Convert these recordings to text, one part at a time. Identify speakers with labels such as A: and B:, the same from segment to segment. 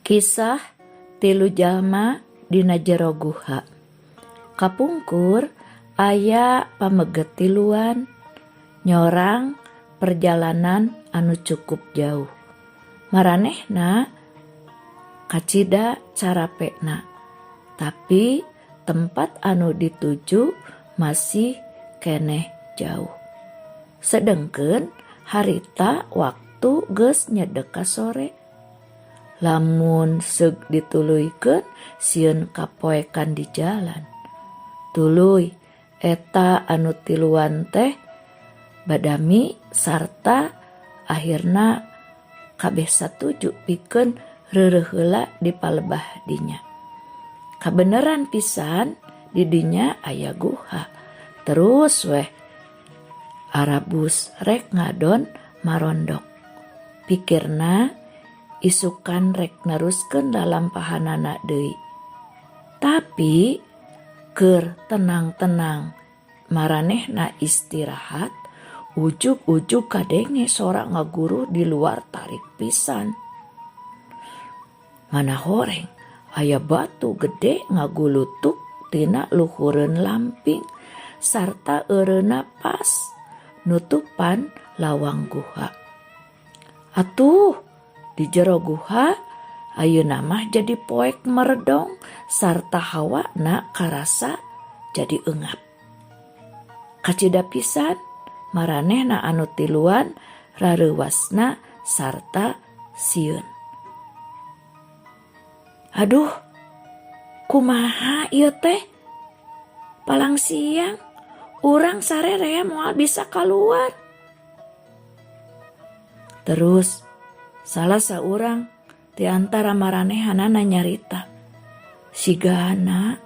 A: Kisah tilu jalma dina jero guha. Kapungkur aya pameget tiluan nyorang perjalanan anu cukup jauh. Maranehna kacida carapena, tapi tempat anu dituju masih keneh jauh. Sedengkeun harita waktu geus nyedek ka sore. Lamun seug dituluykeun sieun kapoekan di jalan. Tuluy eta anu tiluan teh badami sarta akhirna kabeh satuju pikeun reureuh heula di palebah dinya. Kabeneran pisan di dinya aya guha. Terus weh arabus rek ngadon marondok. Pikirna isukan rek neruskeun lalampahanana deui. Tapi keur tenang-tenang maranehna istirahat, ujug-ujug kadenge sora ngaguruh di luar tarik pisan. Mana horeng aya batu gede ngagulutuk tina luhureun lamping sarta eureunna pas nutupan lawang guha. Atuh di jero guha ayeuna mah jadi poek meredong sarta hawana karasa jadi eungap. Kacida pisan maranehna anu tiluan rareuwasna sarta sieun. Aduh, kumaha ieu teh? Palang siang urang sarerea moal bisa kaluar. Terus salah saurang di antara maranehanana nyarita, sigana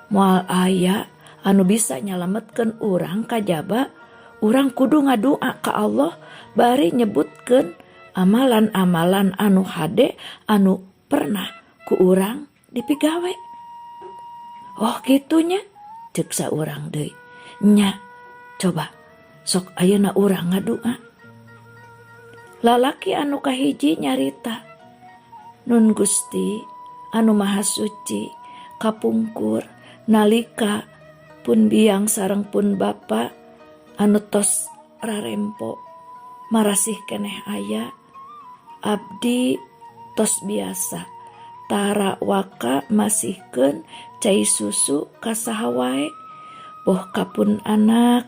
A: moal aya anu bisa nyalametkeun urang kajaba urang kudu ngadua ka Allah bari nyebutkeun amalan-amalan anu hade anu pernah ku urang dipigawe. Oh kitu nya, ceuk saurang deui. Nya, coba sok ayeuna urang ngadua. Lalaki anu kahiji nyarita, Nun Gusti anu Maha Suci, kapungkur nalika pun biang sareng pun bapa anu tos rarempo marasih keneh aya, abdi tos biasa tara waka masihkeun cai susu ka saha wae, boh ka pun anak,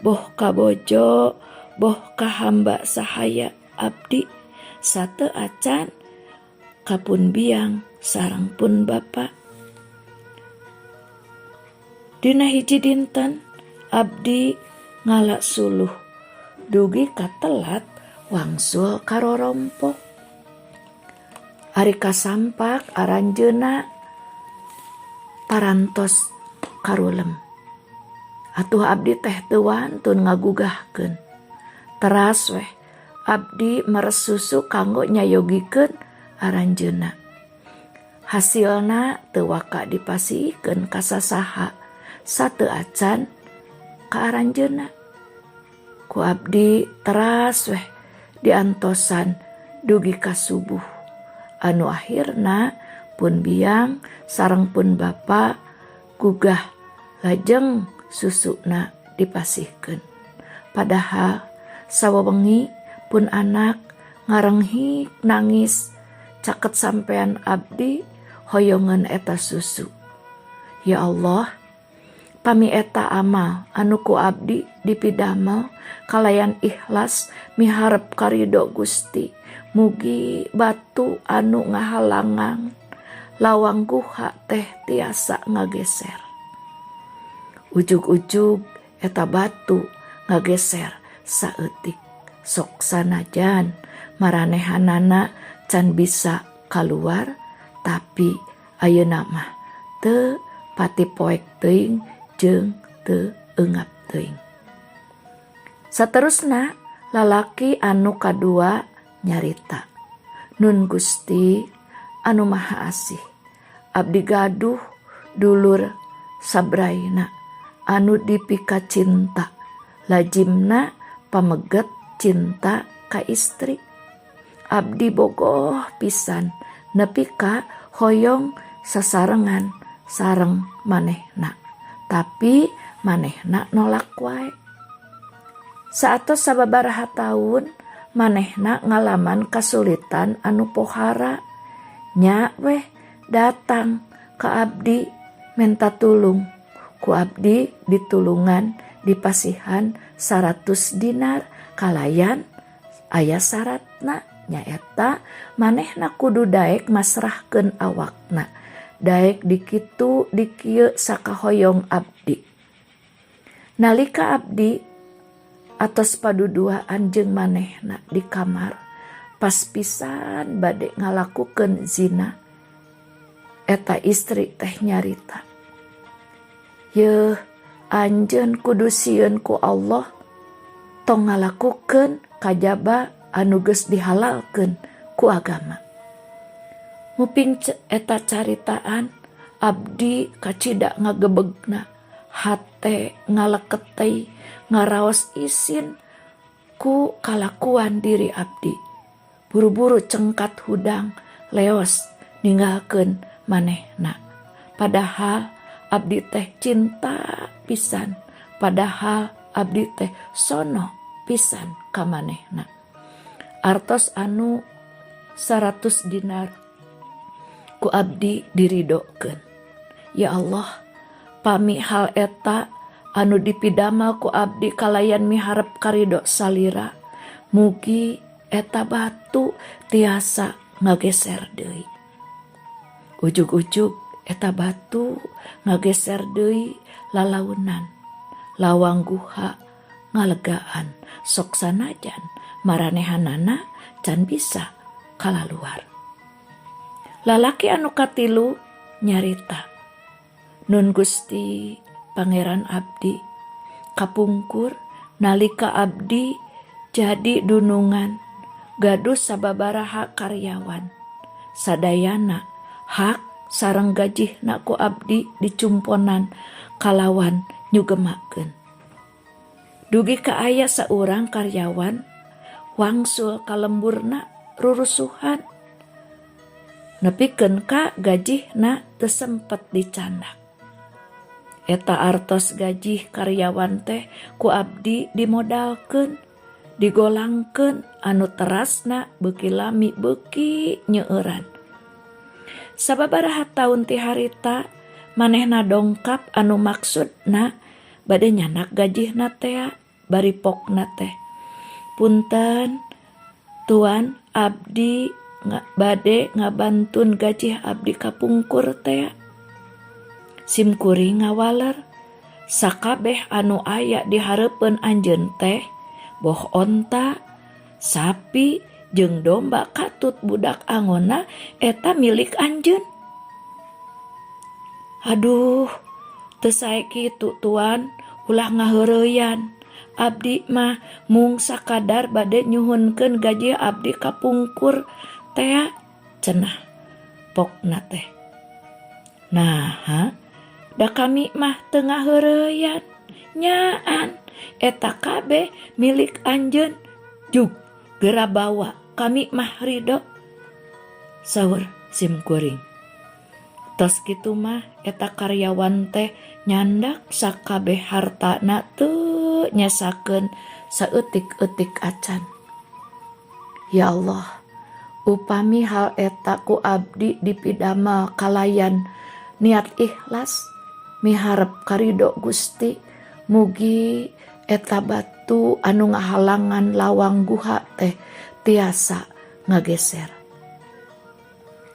A: boh ka bojo, boh ka hamba sahaya abdi sateu acan ka pun biang sareng pun bapa. Dina hiji dinten abdi ngala suluh dugi ka telat wangsul karorompok. Ari kasampak aranjeunna parantos karulem. Atuh abdi teh teu wantun ngagugahkeun. Teras weh abdi meres susu kanggo nyayogikeun aranjeunna. Hasilna teu waka dipasihkeun ka sasaha sateu acan ka aranjeunna. Ku abdi teras weh diantosan dugi ka subuh. Anu akhirna pun biang sareng pun bapa gugah lajeng susuna dipasihkeun. Padahal sawewengi pun anak ngarenghik nangis caket sampean abdi hoyongeun eta susu. Ya Allah, pami eta amal anu ku abdi dipidamel kalayan ikhlas miharep karidho Gusti, mugi batu anu ngahalangan lawang guha teh tiasa ngageser. Ujug-ujug eta batu ngageser saeutik, sok sanajan maranehanana can bisa kaluar, tapi ayeuna mah teu pati poek teuing jeung teu eungap teuing. Saterusna lalaki anu kadua nyarita, Nun Gusti anu Maha Asih, abdi gaduh dulur sabraina anu dipika cinta, lajimna pameget cinta ka istri. Abdi bogoh pisan Nepi ka hoyong sasarengan sareng manehna, tapi manehna nolak wae. Saatos sababaraha taun manehna ngalaman kasulitan anu pohara, nya weh datang ka abdi menta tulung. Ku abdi ditulungan, dipasihan 100 dinar kalayan aya saratna, nyaeta manehna kudu daek masrahkeun awakna, daek dikitu dikieu sakahoyong abdi. Nalika abdi atos paduduaan jeung manehna di kamar, pas pisan bade ngalakukeun zina, eta istri teh nyarita, "Yeuh, anjeun kudu sieun ku Allah, tong ngalakukeun kajaba anu geus dihalalkeun ku agama." Nguping eta caritaan, abdi kacida ngagebegna, hate ngaleketei, ngaraos isin ku kalakuan diri abdi. Buru-buru cengkat hudang leos ninggalkeun manehna. Padahal abdi teh cinta pisan, padahal abdi teh sono pisan ka manehna. Artos anu 100 dinar ku abdi diridokeun. Ya Allah, pami hal eta anu dipidamel ku abdi kalayan miharep karido salira, mugi eta batu tiasa ngageser deui. Ujug-ujug eta batu ngageser deui lalaunan, lawang guha ngalegaan, sok sanajan maranehanana can bisa kalaluar. Lalaki anu katilu nyarita, "Nun Gusti Pangeran abdi, kapungkur nalika abdi jadi dunungan gaduh sababaraha karyawan. Sadayana hak sareng gajihna ku abdi dicumponan kalawan nyugemakeun. Dugi ka aya saurang karyawan wangsul ka lemburna rurusuhan, nepikeun ka gajihna teu sempet dicandak. Eta artos gajih karyawan teh ku abdi dimodalkeun, digolangkeun anu terasna beuki lami beuki nyeueuran. Sababaraha taun ti harita manehna dongkap anu maksudna bade nyandak gajihna tea, bari pokna teh, 'Punten tuan, abdi bade ngabantun gajih abdi kapungkur tea.' Simkuring ngawaler, 'Sakabeh anu aya di hareupeun anjeun teh, boh onta, sapi jeung domba katut budak angonna, eta milik anjeun.' 'Aduh, teu sae kitu tuan, ulah ngaheureyan. Abdi mah mung sakadar bade nyuhunkeun gajih abdi kapungkur tea,' cenah pokna teh. 'Naha da kami mah teu ngaheureyan. Nyaan eta kabeh milik anjeun, jug geura bawa, kami mah ridho,' saur simkuring. Tos kitu mah eta karyawan teh nyandak sakabeh hartana, teu nyesakeun saeutik-eutik acan. Ya Allah, upami hal eta ku abdi dipidamel kalayan niat ikhlas miharep karido Gusti, mugi eta batu anu ngahalangan lawang guha teh tiasa ngageser."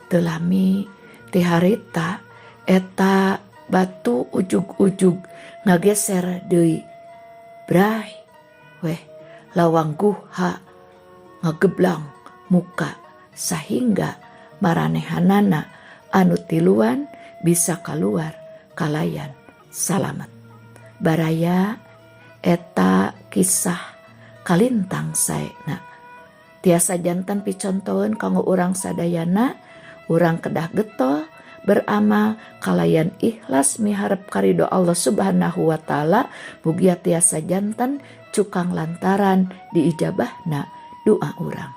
A: Teu lami ti harita eta batu ujug-ujug ngageser deui. Bray weh, lawang guha ngageblang muka sahingga maranehanana anu tiluan bisa kaluar kalayan salamet. Baraya, eta kisah kalintang saena tiasa janten picontoeun kanggo urang sadayana. Urang kedah getol beramal kalayan ikhlas miharep karido Allah Subhanahu wa taala. Mugia tiasa janten cukang lantaran diijabahna doa urang.